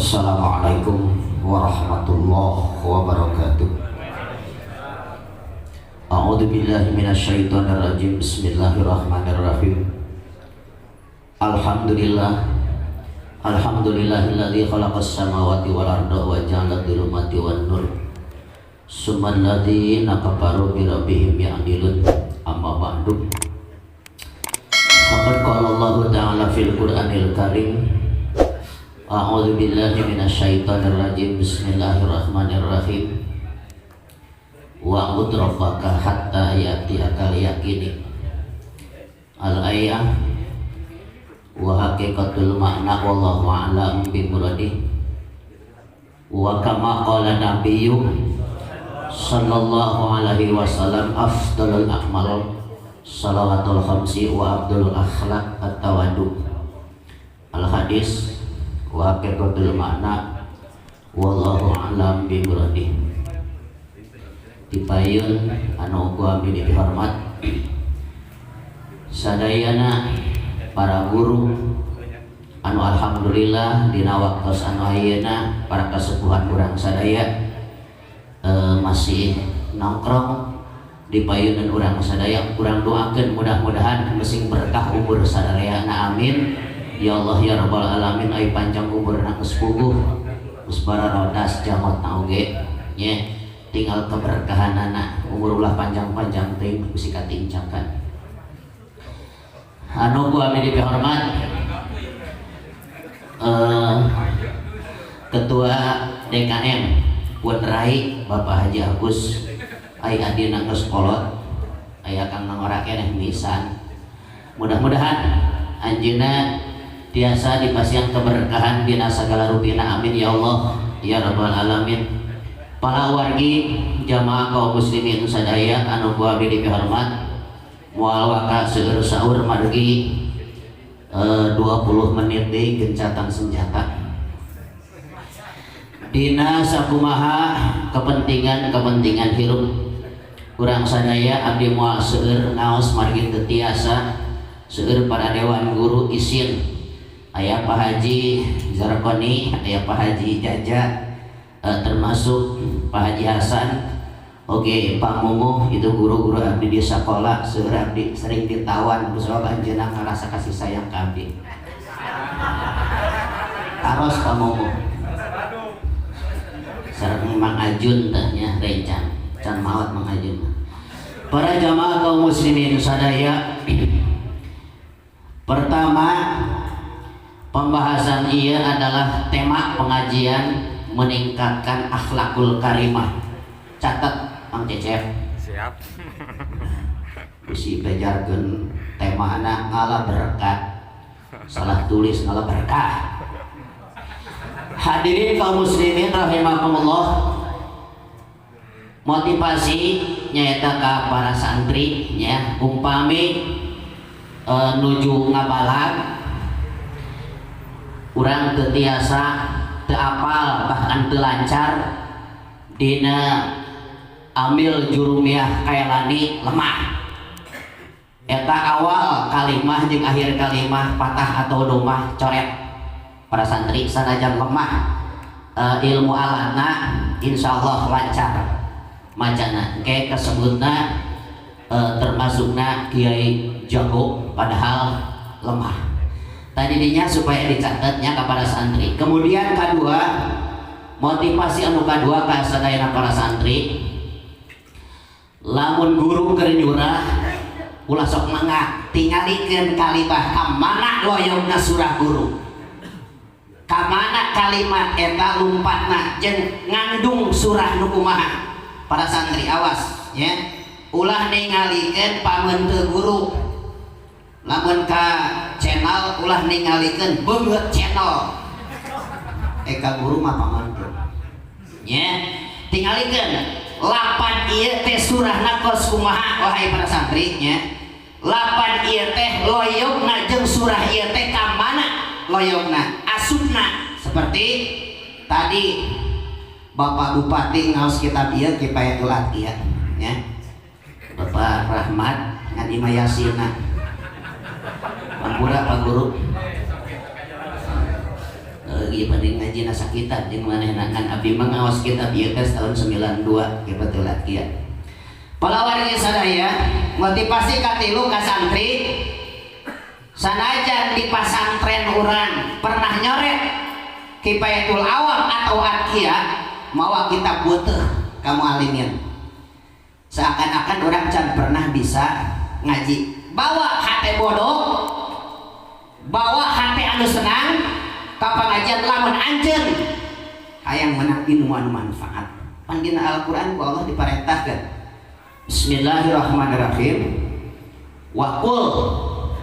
Assalamualaikum warahmatullahi wabarakatuh. A'udzu billahi minasyaitonir rajim. Bismillahirrahmanirrahim. Alhamdulillah. Alhamdulillahilladzi khalaqas samawati wal arda wa ja'ala dzulumati wan nur. Summal ladzina kafaru bi rabbihim ya'dilun. Amma ba'du. Faqad qala Allah ta'ala fil Qur'anil Karim. A'udzu billahi minasyaitonir rajim. Bismillahirrahmanirrahim. Wa'bud rabbaka hatta ya'tiyakal yaqin. Al-ayah wa haqiqatul makna wallahu a'lam bi muradih. Wa kama qala nabiyyu sallallahu alaihi wasallam, afdalul a'mal salawatul khamsi wa afdalul akhlaq at-tawadu. Al hadis wa haqiqatul makna wallahu a'lam bi muradih. Dipayun anu ku abdi dihormat sadayana para guru anu alhamdulillah dina waktos anu ayeuna para kasepuhan urang sadaya masih nongkrong di payunan urang sadaya. Urang doakeun mudah-mudahan masing berkah umur sadayana, amin ya Allah ya rabbal alamin. Ai panjang umurna geus puguh, geus bararodas jangotna oge nya, tinggal keberkahanana. Umur ulah panjang-panjang teuing, bisi katincakan. Anu ku abdi dihormat Ketua DKM Pun Rai Bapak Haji Agus, ai adina geus kolot, aya kang ngora keneh misan. Mudah-mudahan anjeunna tiasa dipasihan keberkahan dina sagala rupina, amin ya Allah ya rabbal alamin. Para wargi jamaah kaum muslimin sadaya anu ku abdi dihormat, moal waka seueur saur margi 20 menit deui gencatan senjata. Dina sakumaha kepentingan-kepentingan hirup urang sadaya, abdi moal seueur ngaos margi teu tiasa. Seueur para dewan guru isin, aya Pak Haji Zarkoni, aya Pak Haji Jaja, termasuk Pak Haji Hasan. Oke, Pak Mumuh itu guru-guru abdi di sekolah. Seueur abdi sering ditawan kusabab anjeunna ngarasa kasih sayang ka abdi. Taros Pak Mumuh sareng Mang Ajun teh nya, rencang can maot Mang Ajun. Para jamaah kaum muslimin sadaya, pertama pembahasan iya adalah tema pengajian meningkatkan akhlakul karimah. Catat, Mang Cecep. Siap. Bisi bejarkeun temana ngala berkat, salah tulis ngala berkah. Hadirin kaum muslimin rahimakumullah, motivasi nyaeta ka para santri nya, umpami nuju ngabalag urang teu tiasa, teu apal, bahkan teu lancar dina amil jurumiyah Kailani, lemah eta awal kalimah jeung akhir kalimah patah atau domah, coret. Para santri sanajan lemah ilmu alatna, insyaallah lancar macana ke kesebutna termasukna kiai jago padahal lemah tadinya, supaya dicatatnya kepada santri. Kemudian kedua, motivasi anu kadua ka sadayana para santri, lamun guru keur nyurah ulah sok mangga, tingalikeun kalimah ka mana loyongna surah guru, ka mana kalimat eta lumpatna jeung ngandung surah nu kumaha. Para santri awas ya, ulah ningalikeun pamenteun guru. Lamun ka channel ulah ningalikeun beungeut channel, ka guru mah pamenteun nya. Tingalikeun lapan ieu teh surahna kos kumaha, wahai para santri nya. Lapan ieu teh loyongna jeung surah ieu teh ka mana loyongna, asupna. Seperti tadi Bapak Bupati ngaos kitab ieu, Kifayatul Atqiya nya, Bapak Rahmat ngan Imayasina. Pampura, Pak Guru. Lagi pada ngaji nasa kitab jeung manehna kan abdi mah ngaos kitab ieu teh tahun 92 kebetulan kieu. Palawargi sadaya, motivasi katilu ka santri, sanajan di pasantren urang pernah nyoret Kifayatul Awam atau Atqiya, mawa kitab butuh kamu alimin, seakan-akan orang can pernah bisa ngaji. Bawa hati bodoh, bawa hati anu senang ka pengajian. Lamun anjeun hayang menang ilmu anu manfaat, pan dina Al-Qur'an ku Allah diparentahkan, Bismillahirrahmanirrahim, wa qul,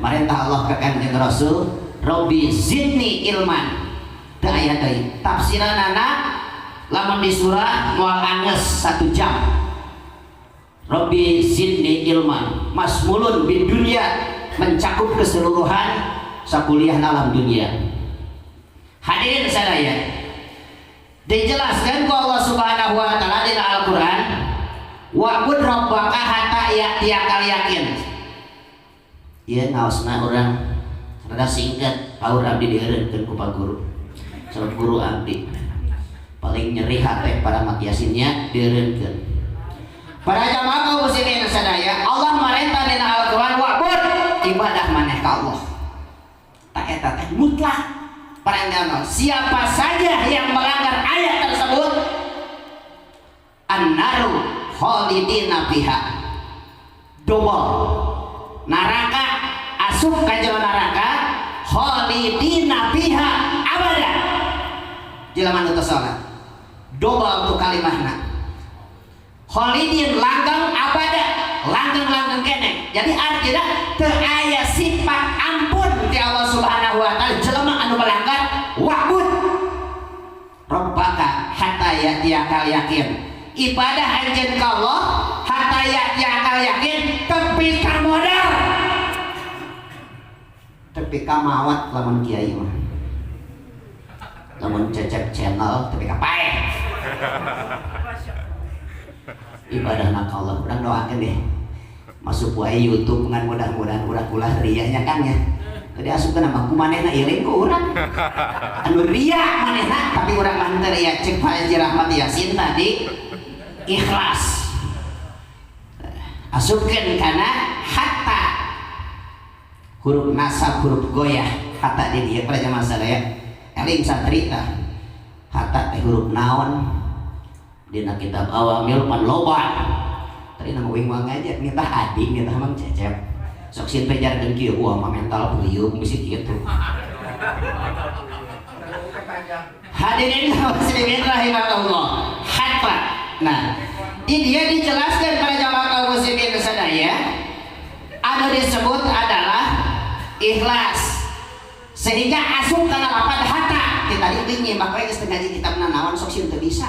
marentah Allah ke Kanjeng Rasul, Robbi zidni ilman. Teu aya deui tafsiranana, lamun di surah moal angges satu jam. Robbi zidni ilman masymulun di dunia, mencakup keseluruhan sakuliah alam dunia. Hadirin sadaya, dijelaskan ku Allah Subhanahu wa taala di Al-Qur'an, wa'bud rabbaka hatta ya'tiyakal yakin. Ieu ngaosna urang rada singkat, paur abdi dieureunkeun ku Pak Guru, sebab guru abdi paling nyeri hati para mat yasinnya dieureunkeun. Para jamaah kaum muslimin sadaya, Allah marentah dina Al-Qur'an, wa'bud, ibadah maneh ka Allah. Tak eta teh mutlak parentah. Siapa saja yang melanggar ayat tersebut, annaru khalidina fiha, double neraka, asup ka jero neraka, khalidina fiha abada. Jelema nu teu salat, double tuh kalimahna, khalidin langgeng, abada langgeng-langgeng kene. Jadi artinya teu aya sifat ampun ti Allah Subhanahu wa taala jelema anu melanggar wa'bud rabbaka hatta ya'tiyakal yakin. Ibadah anjeun ka Allah hatta ya'tiyakal yakin, tepi ka modal, tepi ka mawat lamun kiai mah, lamun Cecep Channel tepi ka paeh ibadah ka Allah. Urang doakeun deh masuk wae YouTube, ngan mudah-mudahan urang ulah rianya kan ya. Tadi asupkeun nama ku manehna, iling ku urang anu ria manehna, tapi urang mah teu ria. Cek Pak Haji Rahmat Yasin tadi, ikhlas. Asupkeun kana hatta, huruf nasab, huruf goyah hatta di dieu. Pada jamaah sadaya, eling santri tah, hatta teh huruf naon dina kitab Awamil pan loba. Tadi nama uing mah ngajar nitah adik, nitah Mang Cecep, sok sieun pejarkeun kieu, wah mah mental peuyeum bisi kitu. Hadirin muslimin rahimakumullah, hatta, nah ini dia dijelaskan pada jamaah kaum muslimin sadaya, anu disebut adalah ikhlas, sehingga asup kana lapan hatta. Kita tadi nyimak we geus teu ngaji kitab nanaon, sok sieun teu bisa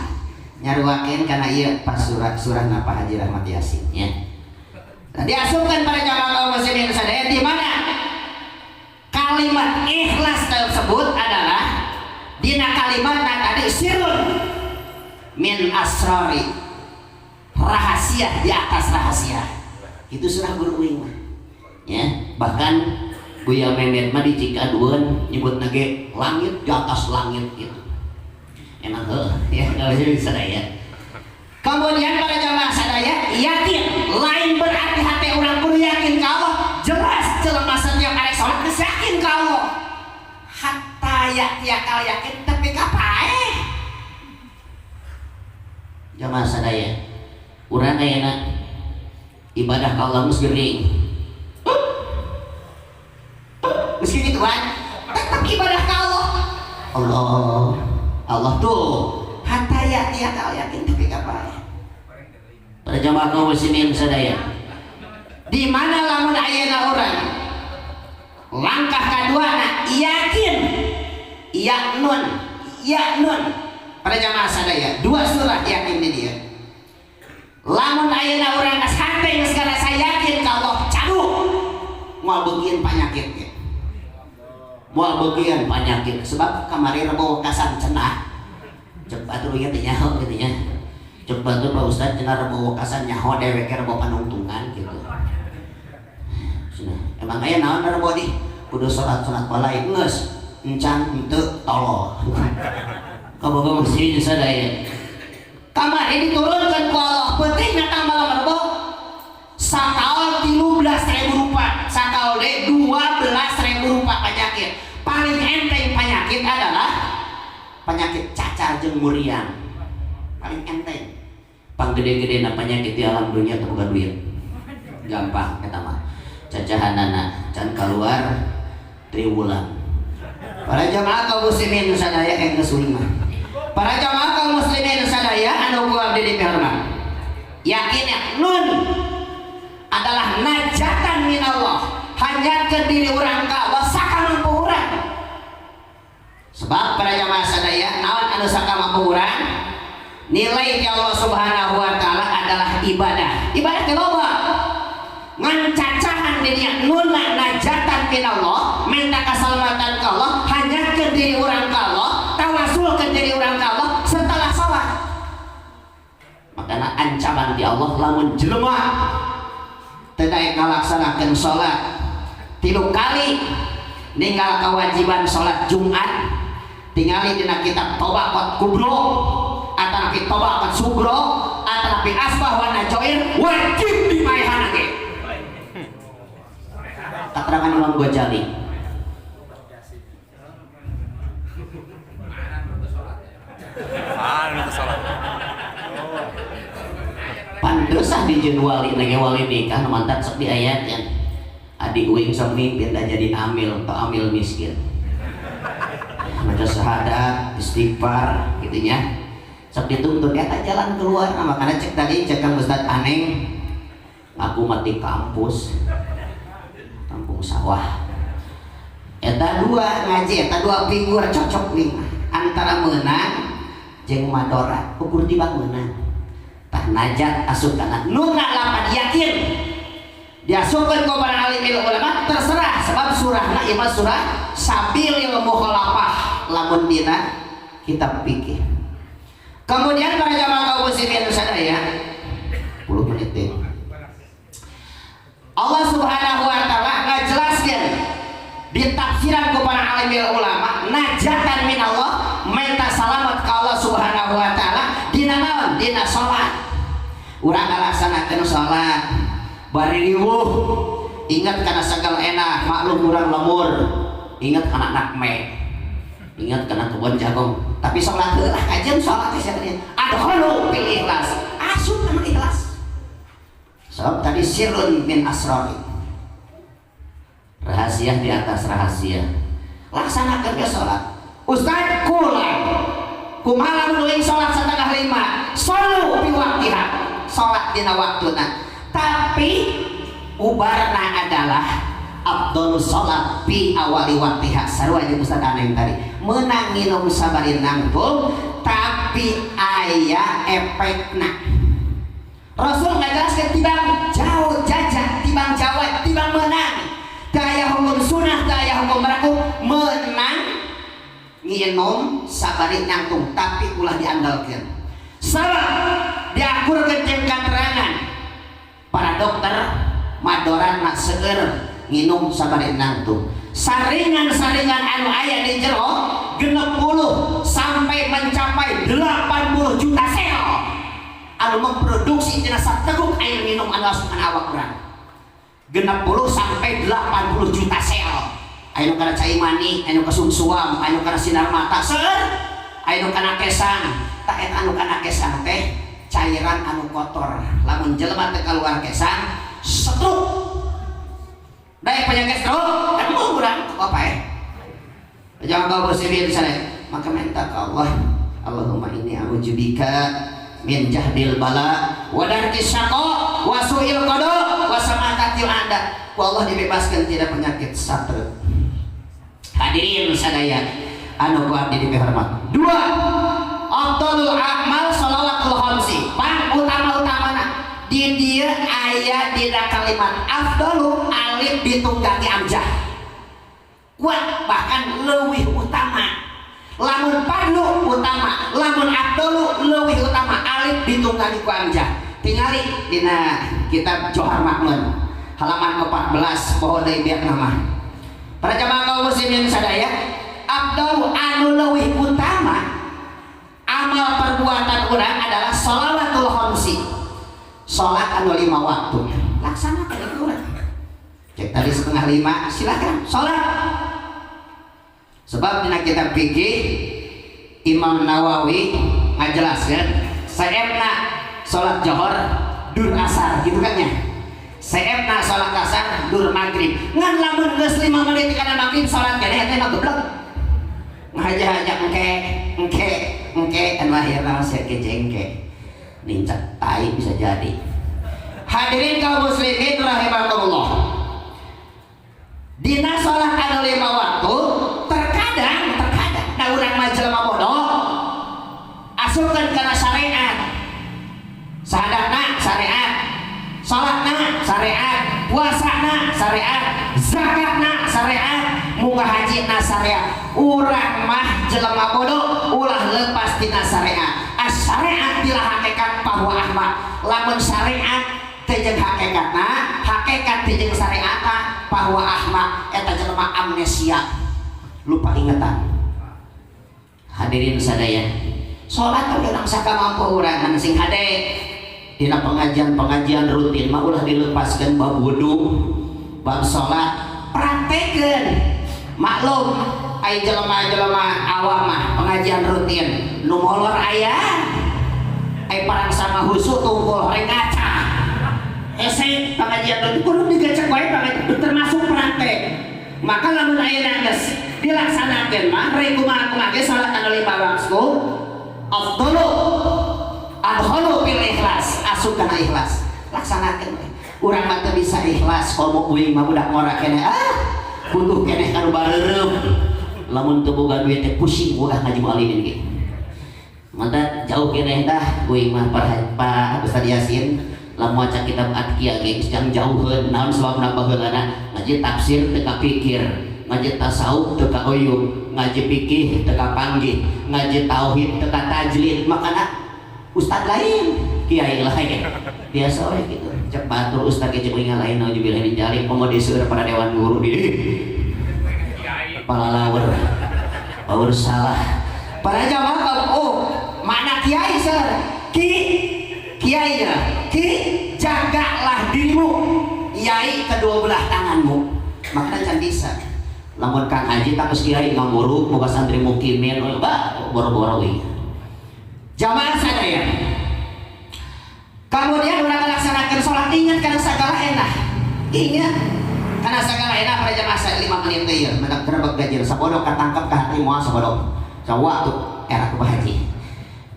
nyaruakeun kana ieu pas surah surah Napa Haji Rahmat Yasin ya. Nah, diasupkan pada jamaah kaum muslimin sadaya, di mana kalimat ikhlas tersebut adalah dina kalimat tadi sirun min asrori, rahasia di atas rahasia. Itu surah guru uing mah ya. Bahkan Buya Mehmet mah di Cikaduan nyebut nage langit di atas langit gitu. Emang heuh ya kalau bisa ya. Kemudian pada jamaah sadaya, yakin lain berarti hati orang kudu yakin ka Allah. Jelas jelema setiap arek salat geus yakin ka Allah hatta ya'tiyakal yakin, tapi kapae jamaah sadaya, urang ayeuna ibadah ka Allah geus gering, meski gitu kan tetap ibadah ka Allah. Allah Allah tuh hatta ya'tiyakal yakin, tapi kapae. Pada jamaah kaum muslimin sadaya, di mana lamun ayeuna urang langkah kedua na yakin, ya nun, ya nun. Pada jamaah sadaya, dua surah yakin di dia. Lamun ayeuna urang geus hate geus ngarasa yakin ka Allah, cadu moal beukieun panyakit ge, moal beukieun panyakit. Sebab kamari rebo wekasan cenah, cek batur ieu teh nyaho gitu nya. Cek batur, Pak Ustad cenah rebo wekasan nyaho dewek rebo panungtungan gitu cenah. Emang aya naon rebo di kudu salat-salat balai geus. Encan henteu tolol. Kaboga muslimin sadaya. Kamari diturunkan ku Allah peuting datang malam Rebo. Sakaol 13.000 rupa, sakaol deui 12.000 rupa penyakit. Paling enteng penyakit adalah penyakit cacar jeung muriang. Paling enteng. Panggede-gedena penyakit di alam dunia teu boga duit. Gampang eta mah. Cacahanana can keluar triwulan. Para jamaah kaum muslimin sadaya yang geus mah. Para jamaah kaum muslimin sadaya anu ku abdi dipihormat. Yakin ya, nun adalah najatan minallah. Hanya ke diri urang ka Allah sakamampu urang. Sebab para jamaah sadaya naon anu sakamampu urang? Nilai ti Allah Subhanahu wa taala adalah ibadah. Ibadah teh loba. Ngan cacahan dirinya nuna najatan minallah, minta keselamatan ke Allah, hanya ke diri urang ka Allah, tawasul ke diri urang ka Allah setelah sholat. Makanya ancaman di Allah lamun jelema teu daek ngalaksanakeun sholat 3 kali ninggal kewajiban sholat Jumat, tingali dina kitab Tobaqat Kubro atau nabi Tobaqat Sugro atau nabi Asbah wa Najoir, wajib dipaehan ge. Keterangan Imam Ghazali. Ah, itu salah. Pantesan dijieun wali lagi wali nikah nu mantak sok diayatkeun. Adik uing sok mimpin dah jadi amil atau amil miskin. Maca syahadat, istighfar gitu nya. Sok dituntun eta jalan keluar. Nah, makanya cek tadi cek Kang Ustad Aneng, aku mati kampus kampung sawah. Eta dua ngaji, eta dua figur cocok nih antara menang jeung madora ukur tibang menang. Tah najat asup kana nuna lapan yakin diasupkeun ku para alim ulama terserah sebab surahna ieu mah surah sabilil mukhalafah lamun dina kitab fikih. Kemudian para jamaah kaum muslimin sadaya 10 menit deh. Allah Subhanahu wa taala ngajelaskeun di tafsiran ku para alim ulama najatan minallah minta salamat ka Allah Subhanahu wa taala dina naon? Dina salat. Urang ngalaksanakeun salat bari riweuh ingat kana sagala enak maklum urang lemur ingat kana nakme ingat kana kebun jagung tapi salat heula kajian salat teh sia teh adkhulu fil ikhlas asup kana ikhlas. Sebab tadi sirrun min asrari, rahasia di atas rahasia. Laksanakan ke sholat. Ustaz kulang kumaha lamun euing sholat 4:30 solu fi waktiha, sholat dina waktuna. Tapi ubarna adalah afdhalus sholat fi awali waktiha. Sarua jeung Ustaz Aneng tadi meunang nginum sabari nangtung tapi aya efekna. Rasul ngajelaskeun tibang jauh jajah, tibang jawab, tibang menang. Daya hukum sunnah, daya hukum meraku menang nginum sabari nangtung tapi ulah diandalkeun. Salah diakurkeun jeung katerangan para dokter madoran nak seueur nginum sabari nangtung. Saringan-saringan anu aya di jero 60 sampai mencapai 80 juta sel anu memproduksi tina sateguk air minum anu asup kana awak urang. 60 sampai 80 juta sel. Anu kana cai mani, anu kasungsuam, anu kana sinar mata, seur, anu kana kesang. Tak eta anu kana kesang teh cairan anu kotor. Lamun jelema teu kaluar kesang, stroke. Daek penyakit stroke, kan mau urang apa ya? Jangan kau muslimin sana. Maka minta ke Allah, Allahumma inni a'udzubika min jahdil bala wa darkis syaqa wa su'il qada wa samatatil a'da. Ku Allah dibebaskan tidak penyakit stroke. Hadirin sadaya anu ku abdi dipihormat. Dua, afdalul a'mal shalawatul khamsi. Pang utama-utamana di dieu aya dina kalimat afdalu alif ditunggangi amjah. Kuat bahkan leuwih utama. Lamun padlu utama, lamun afdalu leuwih utama alif ditunggangi ku amjah. Tingali dina kitab Johar Makmun halaman 14 poho deui biak nama. Para jamaah kaum muslimin sadaya, Afdalu anu leuwih utama amal perbuatan urang adalah sholawatul khamsi, sholat anu 5 waktu. Laksanakan itu urang. Cek tadi 4.30, silakan sholat. Sebab dina kitab fikih Imam Nawawi ngajelaskeun seepna sholat johor dur asar, gitu kan ya. Seepna sholat asar dur maghrib. Ngan lamun geus 5 menit kana maghrib sholat keneh, eta mah geblek. Ngahaja-haja engke engke engke, anu akhirna masih ke jengke nincak tai bisa jadi. Hadirin kaum muslimin rahimakumullah, dina sholat anu 5 waktu terkadang terkadang da urang mah jelema bodoh, asupkeun kana syariat, sahadana syariat, salatna syariat, puasana syariat, zakatna syariat, munggah haji na syariat. Urang mah jelema bodoh, ulah lepas tina syariat. As syariat bila hakikat bahwa ahmad. Lamun syariat teu jeung hakikatna, hakikat teu jeung syariatna, bahwa ahmad, eta jelema amnesia, lupa ingatan. Hadirin sadaya, salat urang sakamampu urang. Ngan sing hade dina pengajian-pengajian rutin mah ulah dilepaskan bab wudu, bab salat, praktekeun. Maklum ai jelema-jelema awam mah pengajian rutin nu molor aya, ai parang sama husu tungkul rek ngaca hese. Pengajian rutin kudu digecek wae, pengajian termasuk praktek. Maka lamun ayeuna geus dilaksanakeun mah rek kumaha-kumaha ge salat anu 5 waktu afdalu adkhalu fil ikhlas, asup kana ikhlas, laksanakeun we. Urang mah teu bisa ikhlas komo uing mah budak ngora keneh, ah butuh keneh kanu bareureum. Lamun teu boga duit teh pusing wah ngaji mualimin ge. Mantap jauh keneh dah uing mah. Pak Ustaz Yasin lamun maca kitab Atqiya ge geus jang jauheun. Naon sebabna? Baheulana ngaji tafsir teu kapikir, ngaji tasawuf teu kauyub, ngaji fikih teu kapanggih, ngaji tauhid teu katajlid. Makana ustad lain, kiai lain, biasa we gitu. Cek batur ustad ge cek uing lain, nauzubillah min dzalik. Komo diseueur para dewan guru di kepala lawer power salah para jamaah. Oh, mana kiai sir ki kiainya ki, jagalah dirimu yai kedua belah tanganmu. Makanya can bisa lamun Kang Haji tak kiai ngamuruk boga santri mukimin, oh, bah boro-boro ieu. Jamaah sadaya, kemudian urang melaksanakan sholat, ingat karena segala enak, ingat karena segala enak. Pada jamaah saya 5 menit teh ieu mendak gerebek gajir sabodo katangkep ka hati moal sabodo sawaktu era ku haji.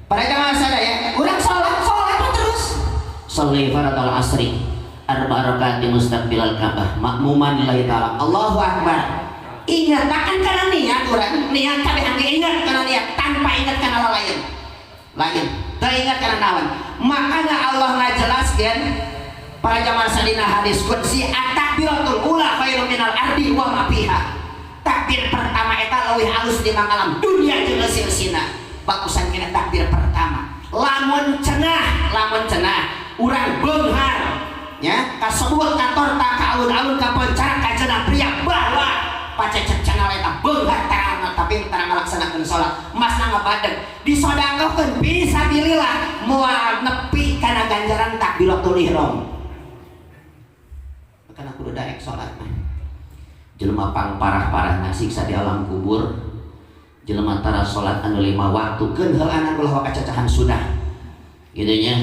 Pada jamaah sadaya, urang sholat sholat terus. Sholli faradal asri arba rakaat mustaqbilal Ka'bah makmuman lillahi ta'ala, Allahu akbar. Ingat bahkan karena niat urang, niat kabeh ingat karena niat, tanpa ingat karena lain lain teu ingat karena naon. Makanya Allah ngajelaskeun para jamaah sadina hadis qudsi, at-takbiratul ula khairum minal ardi wa ma fiha. Takbir pertama eta leuwih alus di alam dunia jeung eusina. Bagusan kena takbir pertama. Lamun cenah, lamun cenah urang beunghar ya kasebut katorta ka alun-alun ka poncarak ka cenah pria bahwa pacecek cenah eta beunghar terang, tapi terang ngalaksanakeun salat masna ngabadeg disodakohkeun fisabilillah, moal nepi kana ganjaran takbiratul ihram. Karena kudu daek salat mah. Jelema pang parah-parah siksa di alam kubur jelema tara salat anu 5 waktu. Keun heulana ulah waka cacahan sudah gitu nya.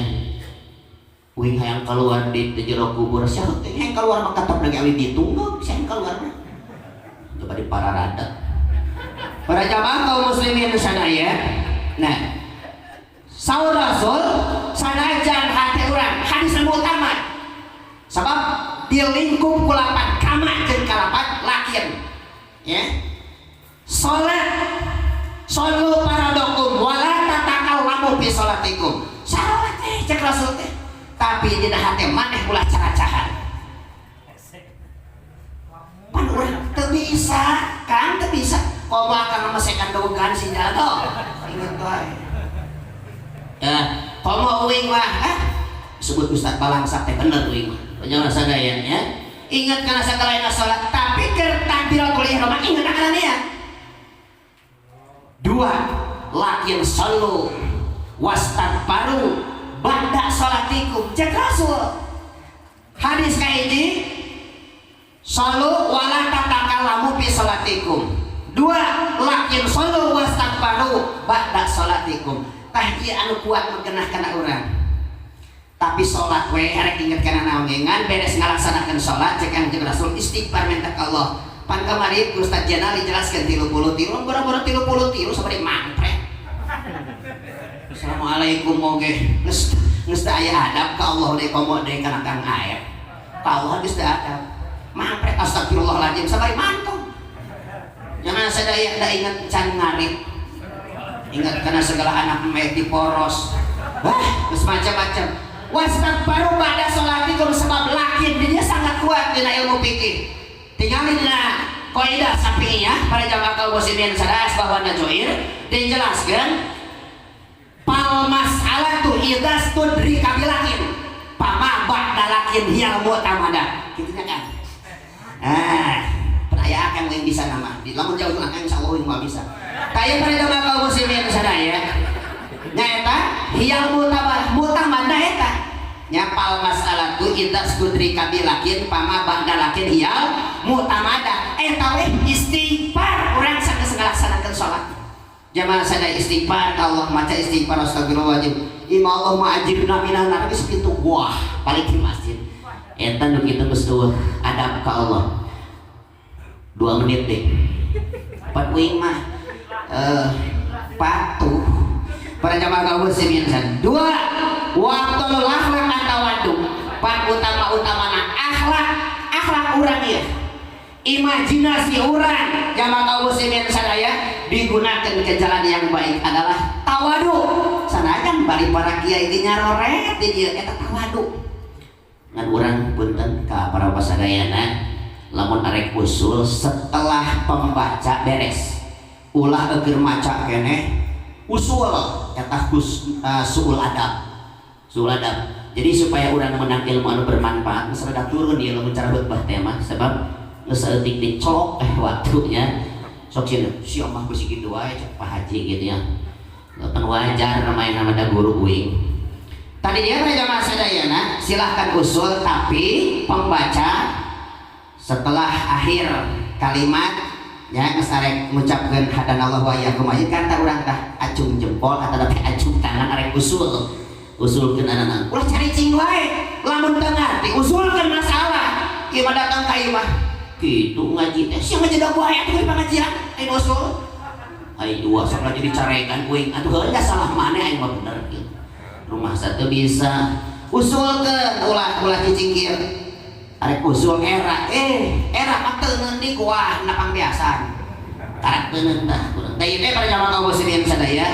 Uing hayang keluar di jero kubur, siapa teh hayang keluar mah katop lagi awi ditunggu hayang keluar mah coba di pararadat. Para jamaah kaum muslimin sadaya, nah saur Rasul sanajan hati urang, hadis anu utama sebab di lingkup kulapan kama jeung kalapan lakin ya salat, shollu faradokum wala tatakallamu fi sholatikum. Salat teh cek Rasul teh, tapi dina hati maneh ulah caracahan. Pan urang teu bisa kan, teu bisa komo akang mesekan dogan si jago inget wae ya. Komo uing mah ah sebut Ustaz Balangsak teh bener. Uing mah penjelasan sadaya ya, ingat kana sagala salat, tapi keur takbiratul ihram ingat kana niat. Dua, lakin shallu wastaghfiru ba'da sholatikum. Cek Rasul hadis kahiji, shallu wala tatakallamu fi sholatikum. Dua, lakin shallu wastaghfiru ba'da sholatikum. Tah, ieu anu kuat megenah kana urang, tapi sholat we arek inget kana naon ge, ngan beres ngalaksanakeun sholat, cek Kanjeng Rasul, istighfar, minta ka Allah. Pan kamari ku Ustaz Janal dijelaskeun 33, boro-boro 33 sampai mangpret. Assalamualaikum oge geus, geus teu aya adab ka Allah deui, komo deui kana Kang Aep. Ka Allah geus teu adab, mangpret astagfirullahaladzim sabari mantong. Jangan sadaya da inget can ngarit, ingat karena segala anak meh diporos. Wah, geus macam-macam. Wastaghfiru ba'da sholatikum, sebab lakin dia sangat kuat dina ilmu fikih. Tinggal dina kaidah sapinya para jamaah kaum muslimin sadas bahwa najoir dijelaskan fal mas'alatu idza studrika bilakin fama ba'da lakin hiyal mu'tamada, kitu nya kan. Ah, peraya akan yang bisa nama di lamun jauh akan insyaallah yang mau bisa kaya. Para jamaah kaum muslimin sadaya, nyaeta hiyal mu'tamada, mu'tamada eta nya fal mas'alatu idza studrika bilakin fama ba'da lakin hiyal mu'tamada. Eta we istighfar urang sageus ngalaksanakeun salat. Jamaah sadaya, istighfar ka Allah, maca istighfar, astagfirullahaladzim, ima Allahumma ajirna minan nar, geus kitu. Wah, balik di masjid eta nu kitu geus eueuh adab ka Allah. 2 menit deh, pan uing mah patuh. Para jamaah kaum muslimin, dua, wa afdhalul akhlak at-tawaddu. Pan utama-utamana akhlak, akhlak urang ieu, imajinasi urang, jamaah kaum muslimin sadaya, digunakan ke jalan yang baik adalah tawadu. Sanajan bari para kiai ge nyaroret di dieu, eta tawadu. Ngan urang punten ka para pasadayana, lamun arek usul setelah pembaca beres, ulah eukeur maca keneh usul. Eta suul adab, suul adab. Jadi supaya urang menang ilmu anu bermanfaat, geus rada turun ieu lamun cara khutbah teh mah, sebab geus saeutik dicolok waktunya. Sok sieun sia mah bisi kitu wae, cek Pak Haji gitu ya. Kan wajar, namanya nama da guru uing. Tadi dia pada jamaah sadayana, silahkan usul, tapi pembaca setelah akhir kalimat ya, geus arek ngucapkeun hadanallahu wa iyyakum ajmain, kan tah urang tah acung jempol atau teh acung tangan arek usul, usulkeun anak. Ulah caricing wae lamun teu ngarti, usulkeun masalah. Ieu mah datang ka ieu mah kitu ngaji teh, sia ngaji da wae atuh di pengajian aing usul. Aing dua sok lagi dicarekan uing atuh, heuh salah maneh, aing mah bener kieu. Rumah satu bisa usulkeun, ulah ulah cicing kieu arek usul era era mah teu di kuah napang biasa karak teuneun tah kurang. Tah, ieu teh pada jamaah kaum muslimin sadaya,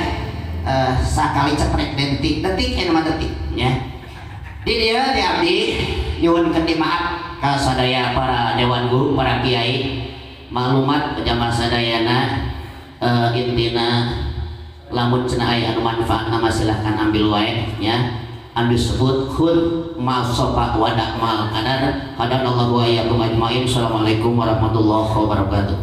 sakali cetrek detik detik eta mah detik nya. Di dieu di abdi nyuhunkeun di maaf ka sadaya para dewan guru, para kiai, maklumat jamaah sadayana. Intina lamun cenah aya anu manfaat nama silahkan ambil wae nya, anu disebut khudz ma sofa wada' mal kadar. Hadanallahu wa iyyakum ajmain. Assalamualaikum warahmatullahi wabarakatuh.